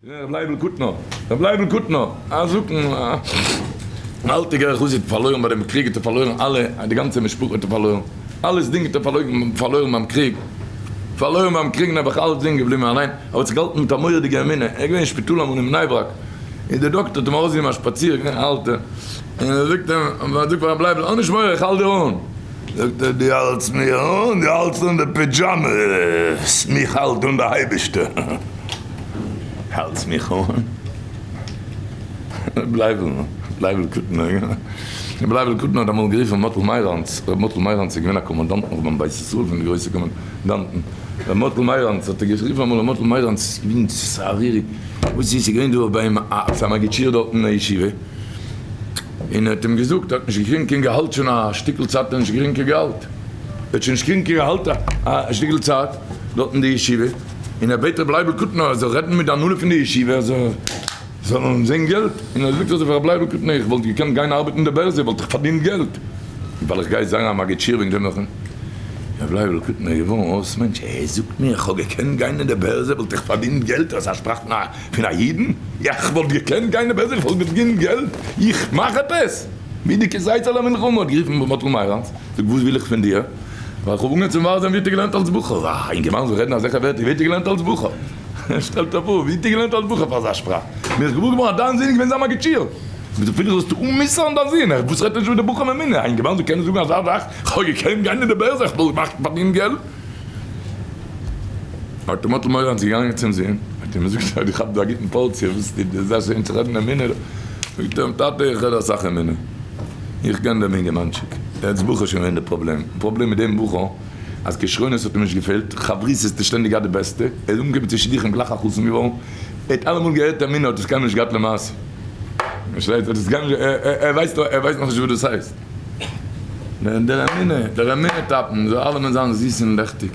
ר' לייבל קוטנער, ר' לייבל קוטנער, א זקן, א אלטיגער חסיד, פארלוירן ביי דעם קריג האט ער פארלוירן אלע, די גאנצע משפחה האט ער פארלוירן, אלעס דינג האט ער פארלוירן ביים קריג, פארלוירן ביים קריג נעבעך אלעס דינג געבליבן אליין, ער האט זיך געהאלטן מיט א מורא'דיגע אמונה, ער איז געווען אין שפיטאל אמאל אין בני ברק, און דער דאקטער האט אים ארויסגענומען א שפאציר, געווען א אלטער, און ער זאגט אים, ער זאגט פאר ר' לייבל, האב נישט מורא איך האלט דיר אן. זאגט ער, דו האלטסט מיר אן? דו האלטסט אן די פידזשאמעס, מיך האלט אן דער אייבערשטער. האלטס מיך אן? ר' לייבל, לייבל קוטנער, יא. ר' לייבל קוטנער האט אמאל גערופן מאטל מאיראנץ, ר' מאטל מאיראנץ איז געווען א קאמאנדאנט נאך ביים בית ישראל פון די גרויסע קאמאנדאנטן, ר' מאטל מאיראנץ האט ער גערופן אמאל ר' מאטל מאיראנץ איז געווען סארירי, וואס איז, ס'איז געווען דא ביי אים א מגיד שיעור דארט אין ישיבה, און ער האט אים געזאגט ער האט נישט געקריגן קיין געהאלט שוין א שטיקל צייט האט ער נישט געקריגן קיין געהאלט, ער האט שוין נישט געקריגן קיין געהאלט א שטיקל צייט דארט אין די ישיבה. און ער בעט רבי לייבל קוטנער ער זאל רעדן מיט די הנהלה פון די ישיבה ער זאל זאל אים זען געלט, און ער זאגט אזוי פאר רבי לייבל קוטנער איך וואלט געקענט גיין ארבעטן אין די בערזע וואלט איך פארדינט געלט, ווייל איך גיי זיין א מגיד שיעור וועגן דעם נאכן רבי לייבל קוטנער איז געווארן אויס מענטש, ער זאגט מיר איך האב געקענט גיין אין די בערזע וואלט איך פארדינט געלט, דאס איז א שפראך פון א פון א אידן? איך וואלט געקענט גיין אין די בערזע איך וואלט געפארדינט געלט, איך מאך עפעס? ווי די כזית על המלחמה האט גערופן ר' מאטל מאיראנץ, זאגט וואס וויל איך פון דיר? ווייל איך האב אנגעהויבן צו מבאר זיין ווי האט איר געלערנט אלס בחור? א אינגערמאן זאל רעדן אזעלכע ווערטער ווי האט איר געלערנט אלס בחור? שטעלט אייך פאר ווי האט איר געלערנט אלס בחור פאר אזא שפראך? מיר איז געוואר געווארן אז דיין זון איז געווען זיין מגיד שיעור. וויפיל זאלסטו אנ'מוסר'ן דיין זון? ער וואס רעדט נישט מיט די בחורים אמונה? א אינגערמאן זאל קענען זאגן אזא זאך? איך האב געקענט גיין אין די בערזע איך וואלט געמאכט פארדינט געלט. האט ר' מאטל מוראנץ געגאנגען צום זון, האט אים געזאגט אז איך האב דא א גוטן פארציע, וואס טוט דיר אזא שיין צו רעדן אמונה? זאגט ער אים, טאטע איך רעד אסאך אמונה, איך קען דעם אינגערמאנטשיק, ער איז בחור שוין געווען די פראבלעם, די פראבלעם מיט דעם בחור אז כשרונות האט אים נישט געפעלט, חברותות האט ער שטענדיג געהאט די בעסטע, ער איז אנגעקומען צו שידוכים גלייך א חתן געווארן, ער האט אלעמאל געהערט אמונה האט עס קיינמאל נישט געהאט למעשה, פארשטייט? האט עס קיינמאל נישט, ער ווייסט ער ווייסט נאכנישט וואס דאס הייסט. דער אמונה, דער אמונה טאפן זאל אלעמען זיין זיס און לעכטיג.